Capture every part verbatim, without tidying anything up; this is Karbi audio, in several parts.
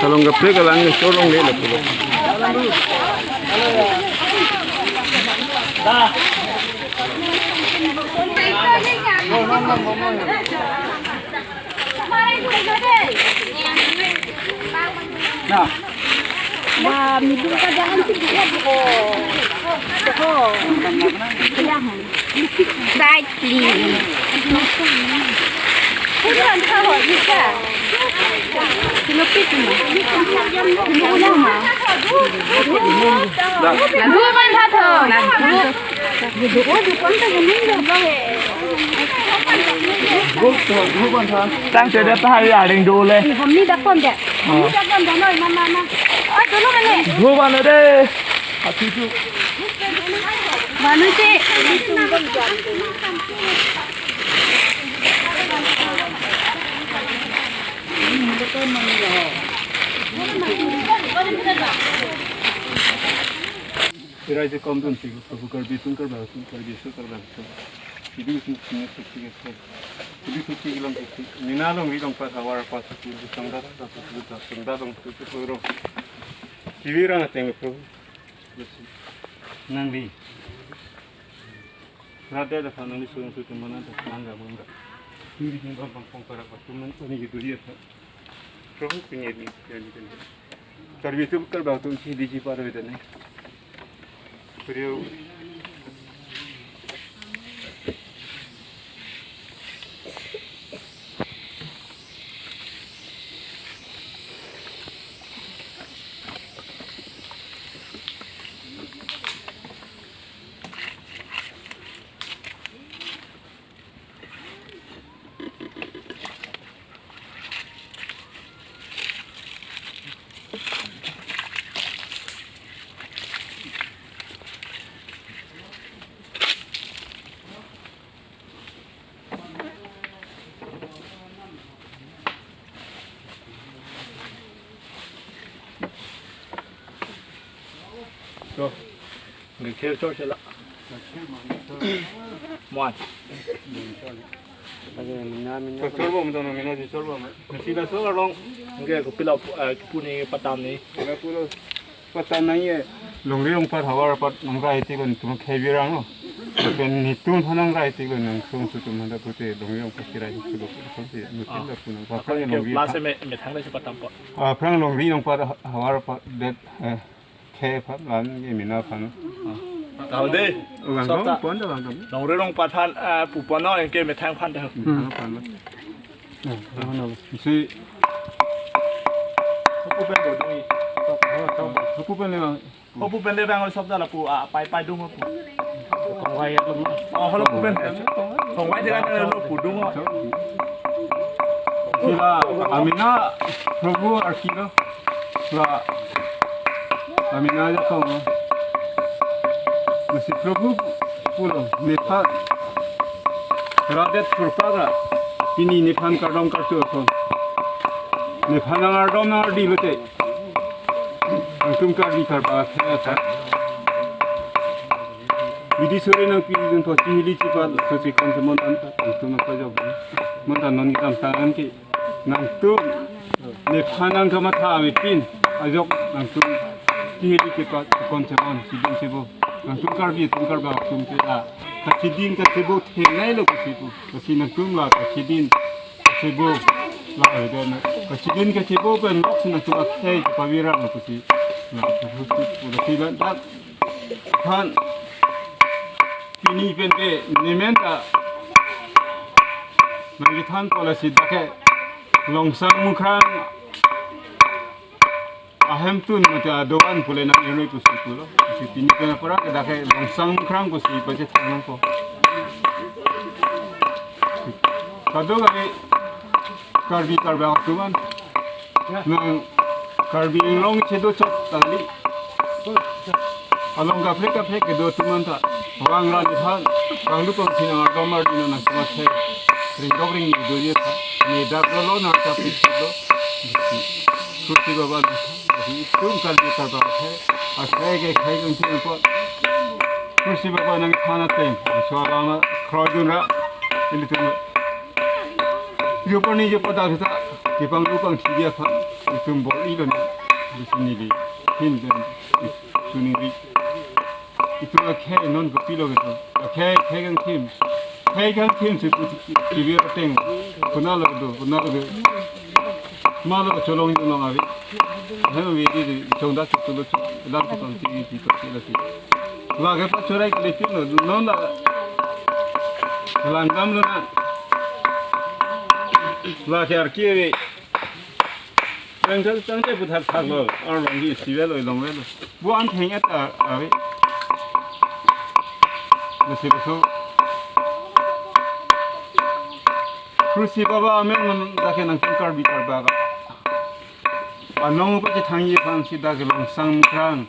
Along kaprek alang ni sorong ni lapulo. Nah. Nah, minum ka jangan sih dia. Oh. Oh. Jangan. Side, please. Pulang ka ho, bisa. Sinopit mo. Pulang mo. Lalu man tha tho. Lalu. Tang te de ta hari aring dole. Hom ni dakpon de. Hom ni dakpon de noi, mama, mama. Oh, dulu mana? Dua mana de? Hati tu. Manu si. Irai je kom dun si, Karbi atum, Karbi atum, Karbi atum, Karbi atum. Idu atum, sini, sini, sini. Idu atum, sini, long, sini. Mina longri longpat, havar apat, sini, sangda, sangda, sangda, sangda, long, sini, sini, long. Kivi rang ateng, Prabhu. Nangli. Rade da khan nangli sung su tum mana da nang ga bung ga. Turi tum bang bang kong para pa tum nang pani gitu dia sa. Prabhu punya ni, ya ni kan. Karbi atum Karbi atum si di ji paro da ne. Priyo. So, ngi kher chor chela. Mon. Kachor bom dono mina di chor bom. Sila so along. Nge ko pila, eh, kipuni patam ni. Pura pura. Patan nangji. Longri longpat havar apat nangrai tik lo netum khei birang lo. Pen netum aphan nangrai tik lo nang sung su tum handa pute longri longpat kirai su lo pute netum da punang. Aphrang longri. Last me, methang le si patam po. Aphrang longri longpat ha-, havar apat det, eh, khei aphan lan ke mina aphan. Tau de. Ulang sop dong, ta. Pon da lang dong. Longri longpat aphan, eh, pu pon no, anke methang aphan da. Hmm. Methang aphan lo. Hmm, ano lo. Si. Hupu pen do dong. Hupu pen le bang. Hupu pen le bang sop da lapu, ah, pai pai dung hupu. Kongwai ya lo. Oh, holo hupu pen. Kongwai dia kan lo pu dung. Sila amina Prabhu arki lo. Sila amina ya kong. Masi Prabhu pulo nephan. Radet purpara. Pini nephan kardom kartu ason. Nephan nang ardom nang ardi lote. Nangtum Karbi Karba khaya tha. Bidi sore nangpi dun tho chihili chipat so chikon se mon an tha. Nangtum nang pajok. Mon ta non kitam tangan ke. Nangtum. Nephan nang kamatha avepin. Ajok nangtum. Chihili chipat chikon se mon. Chidun se bo. Nangtum Karbi, tum Karba, tum ke a. Kachidin kachebo thengnei lo pusi pu. Pusi nangtum la kachidin. Kachebo. La, eh, dan. Kachidin kachebo pen lok si nangtum akhei pavira lo pusi. La, pusi, pusi, pusi, dan, dan. Than. Pini pen ke nemen ta. Nangkethan policy dak ke. Longsang Mukrang. Ahemtun mate adovan pule nang irnoi pusi pulo. Si pini pen apara ke dak ke Longsang Mukrang pusi pachethang nangpo. Kadokave Karbi Karbi atum an. Nang Karbi Anglong chedo chot tangli. Along kaprek kaprek kedo atum an ta. Vang ra ni than. Vang lu pang sinang agam ardi nang nang kumat he. Ring dok ring ni do ye tha. Ni dak lo lo na ta pi lo. Kursi baba ni tha. Itum Karbi Karba he. Akhei ke khei kung tin po. Kursi baba nangthan ateng. Aswa bang na kroi dun ra. Ilitum. Yo pani yo pada tha. Kipang lu pang si dia tha. Tumbol ilon. Di sini di. Hin dan. Suning di. Itum akhei non kopilo kedo. Akhei, khei kangthim. Khei kangthim si pu T V ateng. Konatlo kedo, konatlo kedo. Malo cholong yunong ave. Hem ave di di chongdak chutulo chu. Lam chutong si si to si la si. Lake pachorai kali pilo. Non la. Langdamlo na. Lake arki ave. Nang chang chang te puthak thaklo, arlong di sivelo, longvelo. Bu an theng et a, ave. Lasi laso. Krusi baba amen man dak ke nangtum Karbi Karbak. Anong pa chethangji aphan si dak ke Longsang Mukrang.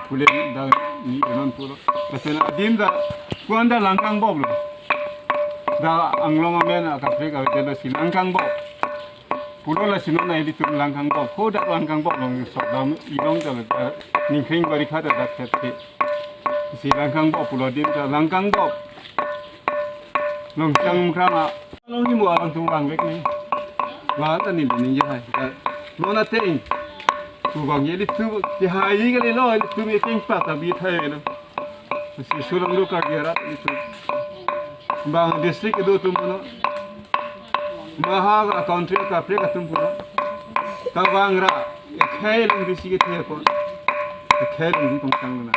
Pule dak ni non pulo. Lason adim dak kuan dak Langkangbop lo. Dak Anglong amen akaprek avedetlo si Langkangbop. Pulo lasi non ilitum Langkangbop. Ho dak Langkangbop long sok dam ilong dak dak ningkhring bari kha dak dak thet thet. Si Langkangbop pulo adim dak Langkangbop. Longsang Mukrang a. Long ni mo alang tung lang vek ni. Wa ta ni ni je hai. Lo na teng. Tu bang ye ilitum je hai ji kalilo, ilitum ye teng pa ta bi thai lo. Si sulang lo Karbi arat ilitum. Bang district kedo atum pulo. Maha a country akaprek atum pulo. Tabang ra. Ekhei longri si kethe kon. Ekhei longri kong sang na.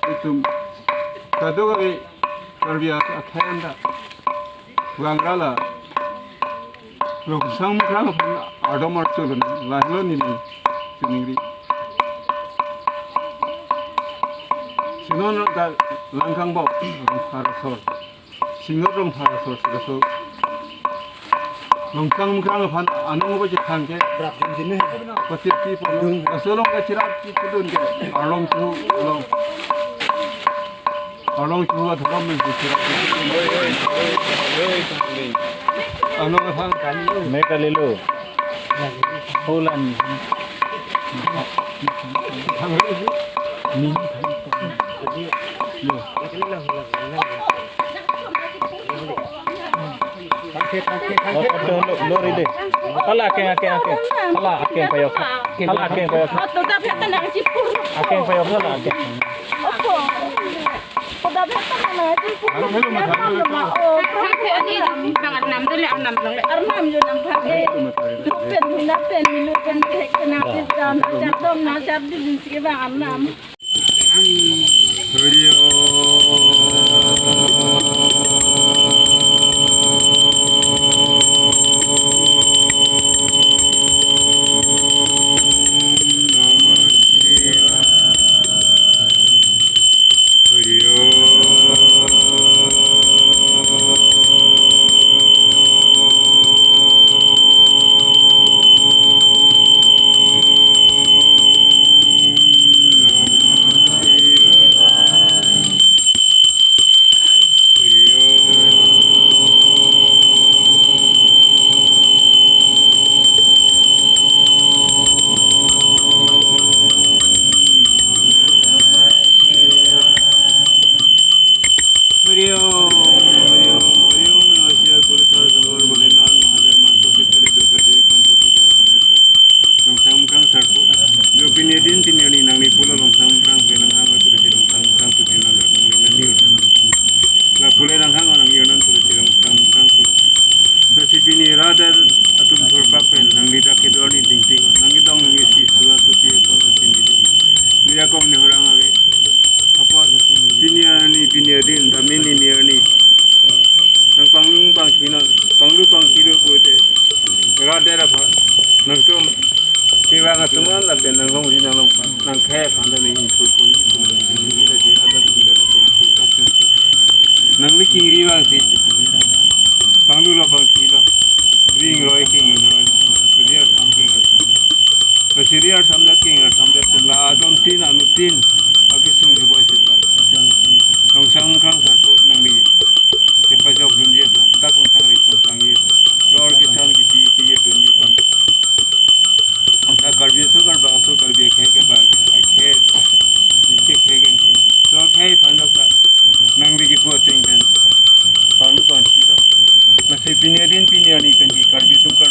Itum kadokave Karbi akhei anta. Wangrala. Longsang Mukrang aphan adom archulun. Lahelo neli. Chiningri. Si non dak Langkangbop. Rongphar asor. Singot Rongphar asor si laso. Longsang Mukrang aphan anong ba chethang ke. Brap jin jin ne. Patir ti pon. Laso along kachirap ti pudun ke. Arlong chu, arlong. Arlong chu adhorom men chirap. Oi, oi, oi, oi, oi. Arlong aphan kali lo. Me kali lo. Holan. Ni. Yo. Oh, oh, oh, lo, lo, ride. Hala akeng, akeng, akeng. Hala akeng payok. Hala akeng payok. Ato ta pheta nang chipur. Akeng payok hala akeng. Opo. Koda pheta nang chipur. Arnam dole, arnam dole. Arnam jo nang phak de. Pen hina pen milo pen ke kena pis dam. Chap dom na chap di si ke bang arnam. Hari Om. Namah Shivaya. Hari Om. Hari Om, Hari Om, Hari Om, Namah Shivaya, Guru Sar Sambor, Bholenath, Mahadev, Ma Sotiswari, Durga Devi, Konpoti Deva, Panesa, Longsang Mukrang Sarpo, jo pini adin pini arni nangli pulo Longsang Mukrang, pen nanghang, aku desi Longsang Mukrang, tu pen nang dak nangli meni. La pule nanghang, nang irnan pule si Longsang Mukrang pulo. Lasi pini rader atum thurpak pen, nangli dak kedo arni dingti ko, nangli dong nangli si sura suti ko, lasi neli. Neli akong ni hurang ave. Apot pini arni, pini adin, dam ni ni arni. Nang panglu pangthi non, panglu pangthi lo pute. Rader aphan. Nangtum kevang atum an lapen nang longri nang longpa. Nang khei aphan ta nang insul pon di pun nang di la jira ta dun da dun sul pa pen si. Nangli kingri vangsi. Panglu lo pangthi lo. Ring roi king roi. Ri arsam king arsam. Lasi ri arsam det king arsam det pen la adon tin anu tin. Akesung keboi seta. Longsang Mukrang Sarpo nangli kepajok dunji ta, dak pangthang ri pangthang ye. Kor kechan kepi pi ye dunji pang. Anta Karbi aso Karbak aso Karbi akhei Karbak akhei. Kekhei keng. So akhei aphan jok ta. Nangli kepu ateng pen. Panglu pangthi lo. Lasi pini adin pini arni pen ke Karbi atum Kar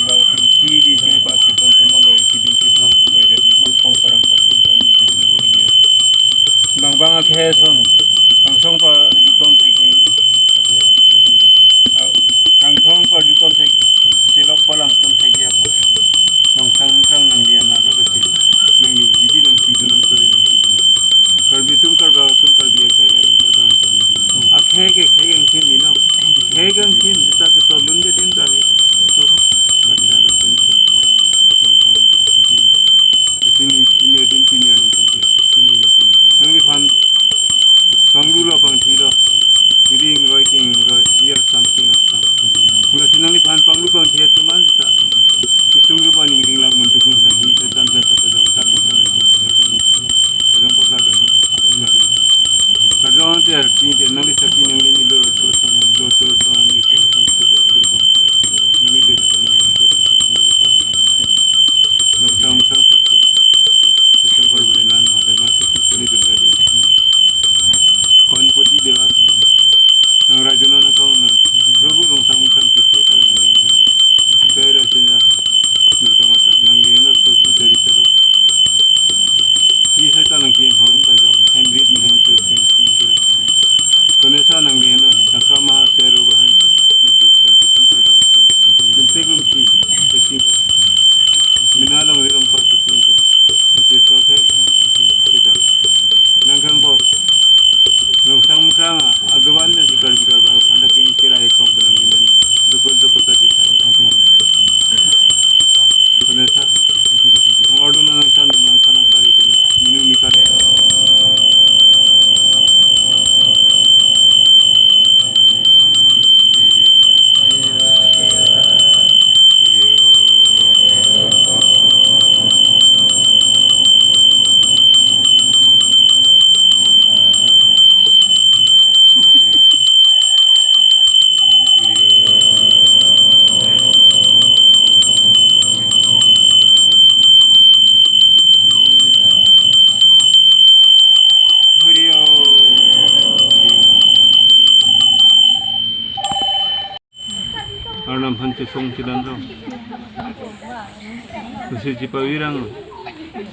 Lasi chepavirang.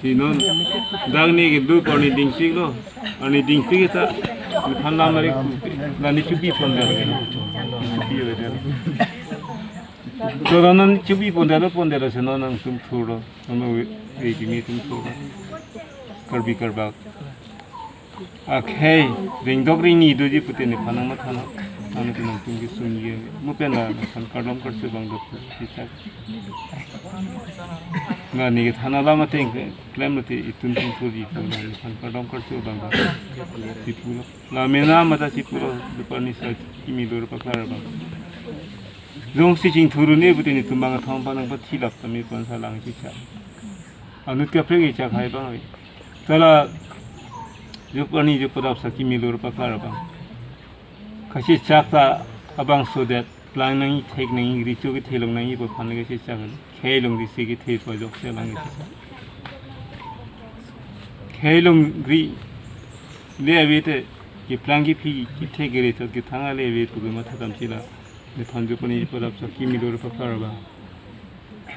Si non dak ni kedo arni dingpiklo. Arni dingpik ta nephan lam ari ku. La ne chobipon det. Chobi ave det. To non chobipon det, pon det, si non nangtum thurlo. Non we, we kimi tum thurlo. Karbi karbak akhei ringdok ringni doji pute nephan nangmathanlo. Ano tu nangtum kesung ye. Mo pen la nephan kardom karcho abang do si chak. Na ne kethan alam ateng ke klem mati, itum tum thurji pu la nephan kardom karcho abang do si pulo. La mena mata si pulo, do arni sa kimi lor paklar abang. Jongsi chingthur un-e pute netum bang athong aphan nangpathilap tame pon sa lang si chak. Anut kaprek kechak hai abang ave. Tala jo arni jo padap sa kimi lor paklar abang. Kachechak ta abangso det, plang nangji, thek nangji, recho kethe long nangji pu aphan le kachechak. Khei longri si kethe pajok si lang kachechak. Khei longri le ave te, keplang kephi kethe kere chot kethang ale ave pu kematha dam si la. Nephan jo arni padap sa kimi lor paklar abang.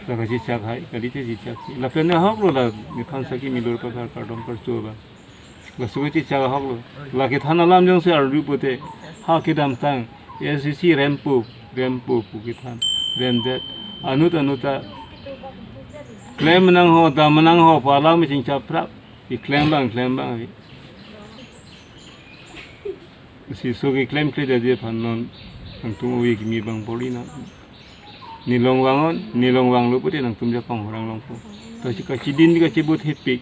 La kachechak hai, kalite chechak si. Lapen ahoklo la nephan sa kimi lor paklar kardom karcho abang. Laso kachechak ahoklo. La kethan alam jongsi arju pute, ha kedamtang A I C C rempo, rempo pu kethan, remdet. Anut anut ta klem nangho, dam nangho pu alam chingchap prap. Keklem abang, klem abang. Si so keklemkledetji aphan non nangtum ove kimi abang pori na. Ne longvang non, ne longvanglo pute nangtum japang horang longpo. Lasi kachidin kachebo thepik.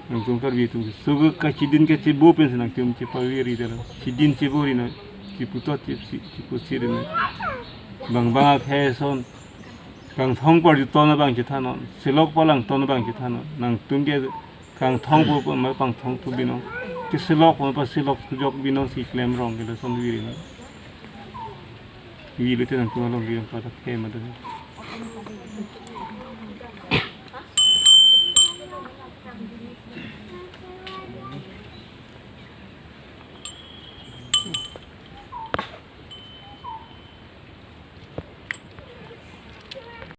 Nangtum Karbi atum so kachidin kachebo pensi nangtum chepavir-ri detlo. Chidin chebo ri na, cheputot chepsi, chepusi ri na. Bang bang akhei ason kangthong parju ton abang chethan non, selok palang ton abang chethan non. Nangtum ke kangthong pu pu ma pangthong thu binong. Keselok pu paselok thujok binong si klem rong ke lason viri non. Viri te nangtum along viri padak ke ma do.